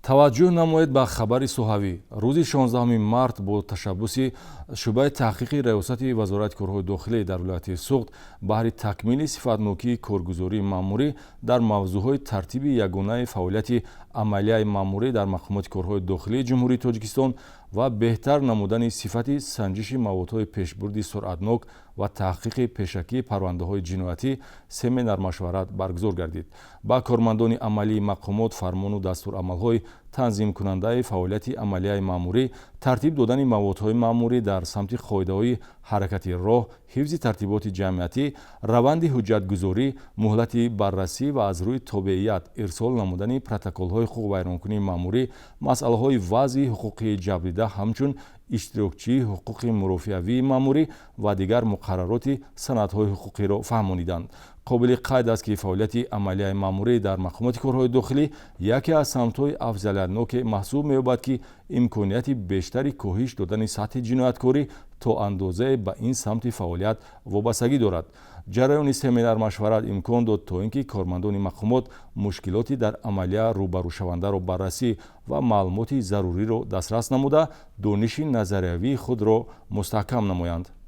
Таваҷҷӯҳ намоед ба хабари соҳавӣ. Рӯзи 16 март бо ташаббуси шӯъбаи таҳқиқи Раёсати Вазорати корҳои дохилӣ дар вилояти Суғд баҳри такмили сифатнокии коргузории маъмурӣ дар мавзӯъҳои тартиби ягонаи фаъолияти амалияи маъмурӣ дар мақомоти корҳои дохилии Ҷумҳурии Тоҷикистон ва беҳтар намудани сифати санҷиши маводҳои пешбурди суръатнок ва таҳқиқи пешакии парвандаҳои ҷиноятӣ семинар-машварат баргузор гардид. Ба кормандони амалии мақомот фармону дастурамалҳои танзимкунандаи фаъолияти амалияи маъмурӣ, тартиб додани маводҳои маъмурӣ дар самти қоидаҳои ҳаракати роҳ, ҳифзи тартиботи ҷамъиятӣ, раванди ҳуҷҷатгузорӣ, муҳлати баррасӣ ва аз рӯи тобеият ирсол намудани протоколҳои ҳуқуқвайронкунии маъмурӣ, масъалаҳои вазъи ҳуқуқии ҷабрдида ҳамчун иштирокчии ҳуқуқи мурофиавии маъмурӣ ва дигар муқаррароти санадҳои ҳуқуқиро фаҳмониданд. Қобили қайд аст, ки фаъолияти амалияи маъмурӣ дар мақомоти корҳои дохилӣ яке аз самтҳои афзалиятноке маҳсуб меёбад, ки имконияти бештари коҳиш додани сатҳи ҷинояткорӣ то андозае ба ин самти фаъолият вобастагӣ дорад. Ҷараёни семинар-машварат имкон дод, то ин ки кормандони мақомот мушкилоти дар амалия рӯбарӯшавандаро баррасӣ ва маълумоти заруриро дастрас намуда, дониши назариявии худро мустаҳкам намоянд.